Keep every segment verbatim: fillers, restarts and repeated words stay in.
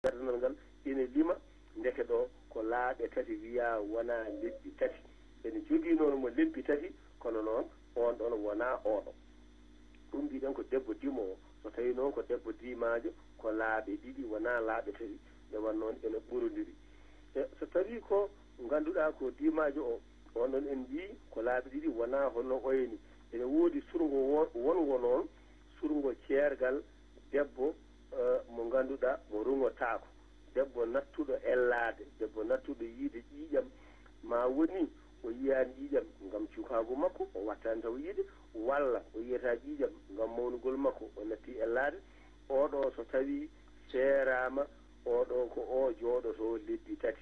gardinal ngal ina lima, ndeke ɗo ko laaɓe tati wiyaa wonaa lebbi tati. Ene jogii noon mo lebbi tati, kono noon oon ɗoon wonaa oɗo. Ɗum mbiɗen ko debbo dimo o. So tawii noon ko debbo diimaajo, ko laaɓe ɗiɗi, wonaa laaɓe tati. Nde won noon ene ɓurondiri. E so tawii ko ngannduɗaa ko diimaajo o, oon ɗoon en mbii ko laaɓi ɗiɗi, wonaa hono oya ni. Ene woodi surngo wo- wonngo noon, surngo ceergal debbo, eh, mo ngannduɗaa mo rungotaako. Debbo nattuɗo ellaade, debbo nattuɗo yiide ƴiiƴam, maa woni o yiyaani ƴiiƴam ngam cukaagu makko, o wattaani taw yiide, walla o yiyata ƴiiƴam ngam mawnugol makko, o natti ellaade. Oɗo so tawii seeraama, oɗo ko o jooɗoto lebbi tati.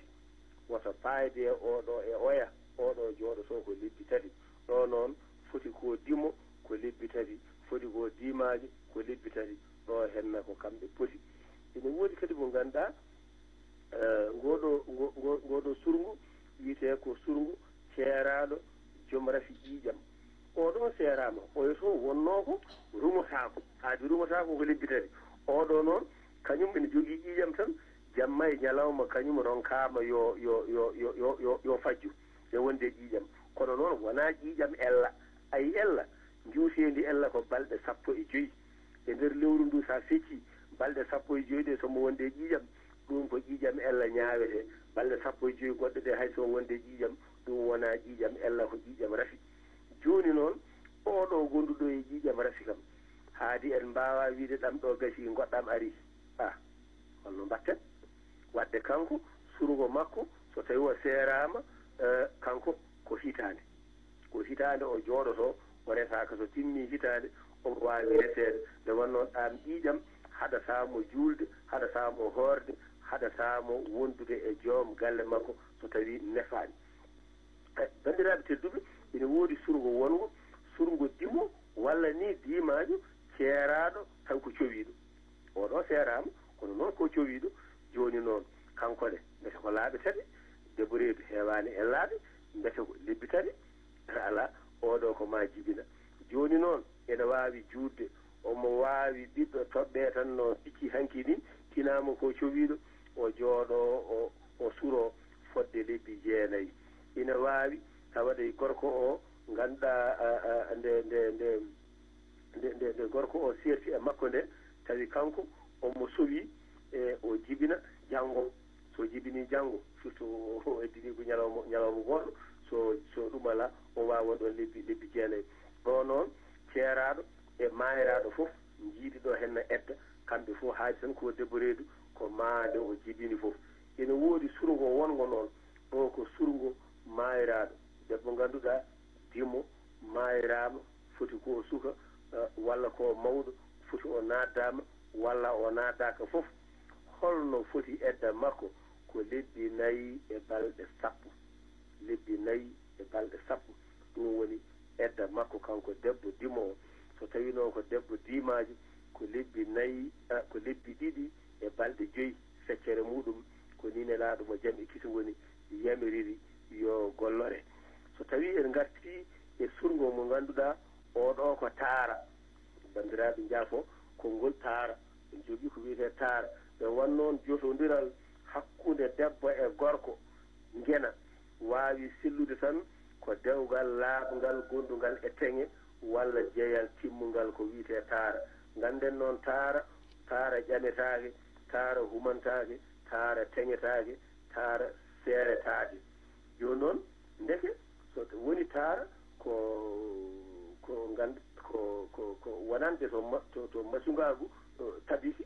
Wota faayde e oɗo e oya, oɗo jooɗoto ko lebbi tati. Ɗo noon foti ko dimo ko lebbi tati, foti ko diimaajo ko lebbi tati. Ɗo henna ko kamɓe poti. Ina woodi kadi mo ngannduɗaa, eh, ngoɗo, ngo-, ngo-, ngoɗo surngo wiyetee ko surngo ceeraaɗo joom rafi ƴiiƴam. Oɗo seeraama, oya to wonnoo ko rungotaako, aadi rungotaako ko lebbi tati. Oɗo noon, kañum ene jogii ƴiiƴam tan, jamma e ñalawma, kañum ronkaama yo, yo, yo, yo, yo, yo, yo fajju e wonde e ƴiiƴam. Kono noon, wonaa ƴiiƴam ella. Ayi ella, njuuteendi ella ko balɗe sappo e joy. E nder lewru ndu, so a feccii balɗe sappo e joy ɗe, so mo wonde e ƴiiƴam, ɗum ko ƴiiƴam ella ñaawetee. Balɗe sappo e joy goɗɗe ɗe, hay so wonde e ƴiiƴam, ɗum wonaa ƴiiƴam ella, ko ƴiiƴam rafi. Jooni noon, oɗo gonduɗo e ƴiiƴam rafi kam, haadi en mbaawaa wiyde ɗam ɗo gasii, ngoɗɗam arii. Ah, holno mbaɗten? Waɗde kanko, surngo makko, so tawii o seeraama, eh, kanko ko hitaande. Ko hitaande o jooɗotoo, o resaaka. So timmii hitaande, omo waawi reseede. Nde wonnoo ɗaam ƴiiƴam haɗataa mo juulde, haɗataa mo hoorde, haɗataa mo wondude e joom galle makko so tawii nefaani. Eh, banndiraaɓe tedduɓe, ina woodi surngo wonngo, surngo dimo walla ni diimaajo, ceeraaɗo, taw ko cowiiɗo. Oɗo seeraama, kono noon ko cowiiɗo. Jooni noon, kanko ne, mbete ko laaɓe tati, debbo reedu heewaani e laaɓe, mbete ko lebbi tati, alaa, oɗo ko maa jibina. Jooni noon, ene waawi juutde, omo waawi ɓiɗɗo toɓɓee tan no picci hanki ni, tinaama ko cowiiɗo, o jooɗo, o, o suro fodde lebbi jeenayi. Ina waawi tawa ɗe gorko o, ngannduɗaa, a, a, nde, nde, nde, nde, nde, nde gorko o seerti e makko nde, tawi kanko omo sowi e o jibina janngo. So jibinii janngo, surtout o heddinii ko ñalawma, ñalawma gooto, so, so ɗum alaa, o waawa ɗoon lebbi, lebbi jeenayi. Ɗo noon, ceeraaɗo e maayraaɗo fof njiidi ɗo henna edda, kamɓe fof haadi tan ko debbo reedu, ko maa nde o jibini fof. Ina woodi surngo wonngo noon, ɗo ko surngo maayraaɗo, debbo ngannduɗaa dimo maayraama, foti ko o suka, eh, walla ko o mawɗo, foti o naatdaama, walla o naatdaaka fof. Holno foti edda makko? Ko lebbi nayi e balɗe sappo. Lebbi nayi e balɗe sappo. Ɗum woni edda makko, kanko debbo dimo o. So tawii noon ko debbo diimaajo, ko lebbi nayi, eh, ko lebbi ɗiɗi e balɗe joyi feccere muɗum. Ko ni Nelaaɗo mo jam e kiso woni yamiriri yo gollore. So tawii en ngartii e surngo mo ngannduɗaa, oɗo ko taara. Banndiraaɓe njaafo, konngol taara, en jogii ko wiyetee taara. Ɓe won noon jotondiral hakkunde debbo e gorko, ngena, waawi sellude tan ko dewgal laaɓngal, gondungal e teŋe, walla jeyal timmungal, ko wiyetee taara. Ngannden noon taara, taara ƴametaake, taara humantaake, taara teŋetaake, taara seeretaake. Jooni noon, ndeke, so woni taara, ko, ko ngannd-, ko, ko, ko wonande to ma-, to, to macungaagu, to tabiti.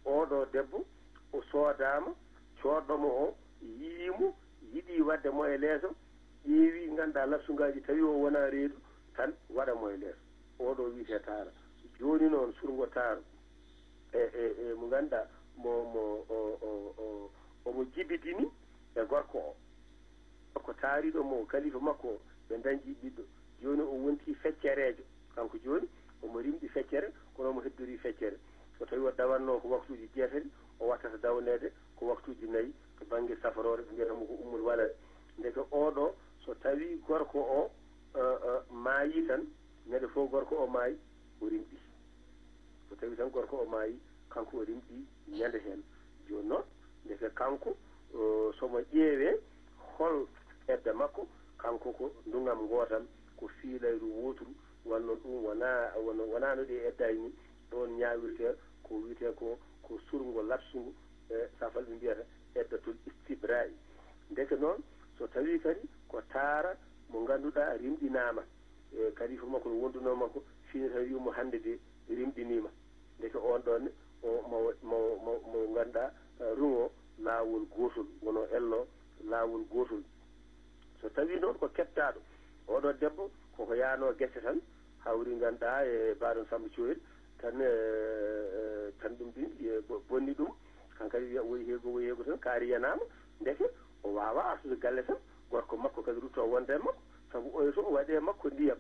Oɗo debbo, o soodaama, coodɗo mo o, yiyii mo, yiɗi waɗde mo e leeso, ƴeewi, nganndaa, lapsungaaji, tawi o wonaa reedu, tan waɗa mo e leeso. Oɗo wiyetee taara. Jooni noon, surngo taara, e, e, e mo ngannduɗaa, mo, mo, o, o, o, omo jibidini e gorko o. Ko taariiɗo mo, kalifa makko o, ɓe ndañdi ɓiɗɗo. Jooni o wonti feccereejo. Kanko jooni omo rimɗi feccere, kono omo heddorii feccere. So tawii o dawatnoo ko waktuuji jeetati, o wattata dawneede ko waktuuji nayi to bannge safaroore, ɓe mbiyata mo ko ummul walad. Ndeke oɗo, so tawii gorko o, eh, eh, maayii tan, ñande fof gorko o maayi, o rimɗi. So tawii tan gorko o maayi, kanko o rimɗi ñande heen. Jooni noon, Kanko, somo ƴeewee hol edda makko, kanko ko ndungaam ngootam, ko fiilayru wooturu, wano ɗum wonaa, wano, wonaa no ɗe eddaay ni, ɗoon ñaawirtee ko wiyetee ko, ko surngo lapsungo, e safal ɓe mbiyata eddatul istibra'i. Ndeke noon, so tawii kadi ko taara mo ngannduɗaa rimɗinaama, e kadi fof makko no wondunoo makko, fii tawi wiyu mo hannde de rimɗiniima. Ndeke oon ɗoon ne, o mo, mo, mo, mo ngannduɗaa, eh, ruŋo laawol gootol, wono ello laawol gootol. So tawii noon ko keɓtaaɗo, oɗo debbo koko yaanoo gese tan, hawri ngannduɗaa e baaɗon Samba Coyel, tan, eh, eh, tan ɗum ɗin, eh, bo-, bonni ɗum, kankadi wiya woyi heego, woyi heego tan, kaari yanaama, ndeke o waawaa artude galle tan, gorko makko kadi ruttoo wonde e makko, sabu oya to o waɗi e makko ndiyam.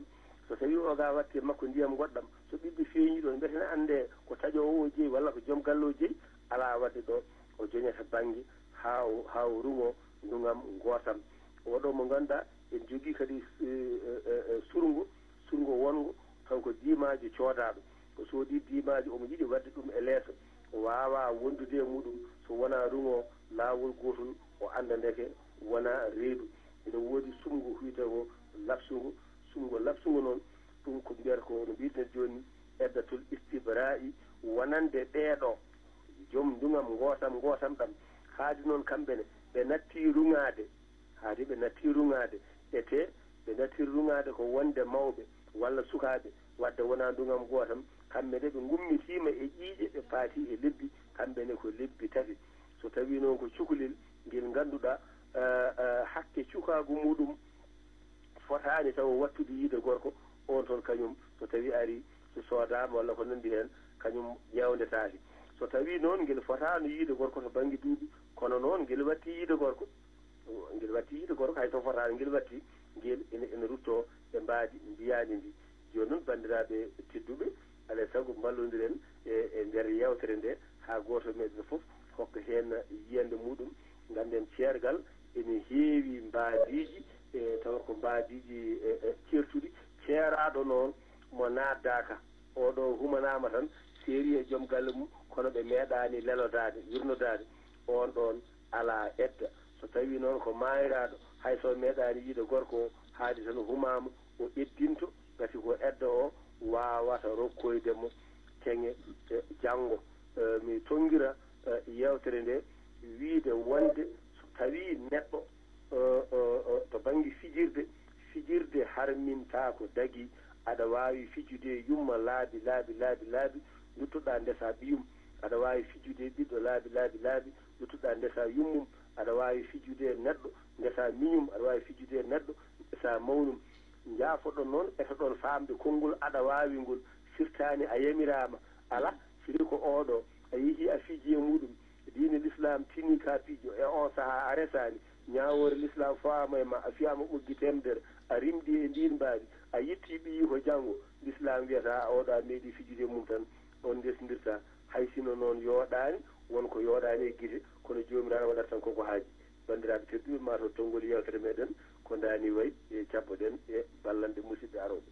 So tawii o ga watti e makko ndiyam ngoɗɗam, so ɓiɓɓe feeñii ɗoon, mbiyeten anndee ko taƴoowo o jeyi walla ko joom galle o jeyi, alaa waɗde ɗo o joñata bannge haa o, haa o ruŋoo ndungaam ngootam. Oɗo mo ngannduɗaa en jogii kadi, eh, eh, eh, surngo, surngo wonngo taw ko diimaajo coodaaɗo. O soodii diimaajo, omo yiɗi waɗde ɗum e leeso. O waawaa wondude e muɗum so wonaa ruŋoo laawol gootol, o annda ndeke wonaa reedu. Ina woodi surngo wiyetee ko lapsungo. Surngo lapsungo noon, ɗum ko mbiyata ko no mbiɗen jooni, eddatul istibra'i, wonande ɓeeɗo, joom ndungaam ngootam ngootam ɗam. Haadi noon kamɓe ne, ɓe natti ruŋaade. Haadi ɓe natti ruŋaade. Etee, ɓe natti ruŋaade ko wonde mawɓe walla sukaaɓe, wadde wonaa ndungaam ngootam. Kamɓe ne, ɓe ngummitiima e ƴiiƴe, ɓe paati e lebbi. Kamɓe ne ko lebbi tati. So tawii noon ko cukalel ngel ngannduɗaa, eh, eh, hakke cukaagu muɗum fotaani taw wattude yiide gorko, oon toon kañum, so tawii arii, so soodaama walla ko nanndi heen, kañum ƴeewndetaake. So tawii noon ngel fotaano yiide gorko to bannge duuɓi, kono noon ngel watti yiide gorko, ngel watti yiide gorko, hay so fotaano, ngel watti, ngel ene, ene ruttoo e mbaadi mbiyaandi ndi. Jooni noon, banndiraaɓe tedduɓe, alaa e sago mballondiren e, e nder yeewtere nde, haa gooto e meɗen fof hokka heen yiyannde muɗum. Ngannden ceergal ene heewi mbaadiiji, e tawa ko mbaadiiji, e, e ceertuɗi. Ceeraaɗo noon mo naatdaaka, oɗo humanaama tan, seeri e joom galle mum, kono ɓe meeɗaani lelodaade, wirnodaade, oon ɗoon alaa edda. So tawii noon ko maayraaɗo, hay so meeɗaani yiide gorko o, haadi tan humaama, o eddinto, ngati ko edda o waawata rokkoyde mo ceŋe, e, janngo. E, mi tonngira, e, yeewtere nde, wiyde wonde so tawii neɗɗo, e, e, e, to bannge fijirde, fijirde harmintaa ko dagii. Aɗa waawi fijude e yumma laabi, laabi, laabi, laabi, nduttoɗaa ndesaa ɓiyum. Aɗa waawi fijude e ɓiɗɗo laabi, laabi, laabi, nduttoɗaa ndesaa yummum. Aɗa waawi fijude e neɗɗo, ndesaa miñum. Aɗa waawi fijude e neɗɗo, ndesaa mawnum. Njaafoɗon noon, etoɗon faamde konngol "aɗa waawi" ngol, firtaani a yamiraama. Alaa, firi ko oɗo, a yehii a fijii e muɗum. Diine Lislaam tinii ka pijo, e oon sahaa a resaani. Ñaawoore Lislaam fawaama e ma, a fiyaama ɓoggi teemedere, a rimɗii e ndiin mbaadi, a yettii ɓiyi ko janngo. Lislaam wiyata oɗo a meeɗii fijude e mum tan, on ndesndirtaa. Hay sino noon yooɗaani, won ko yooɗaani e gite, kono Joomiraaɗo waɗata tan koko haaji. Banndiraaɓe tedduɓe, maa to tonngol yeewtere meɗen ko ndaani wayi, e cabboɗen e ballanɗe musidɓe arooɓe.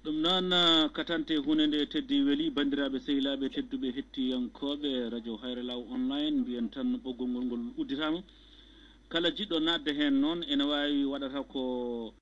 Ɗum noon, ah, katante huunde nde teddi weli, banndiraaɓe sehilaaɓe tedduɓe hettiyankooɓe Radio Hayralaaw Online, mbiyen tan ɓoggol ngol ngol udditaama. Kala jiɗɗo naatde heen noon ene waawi waɗata ko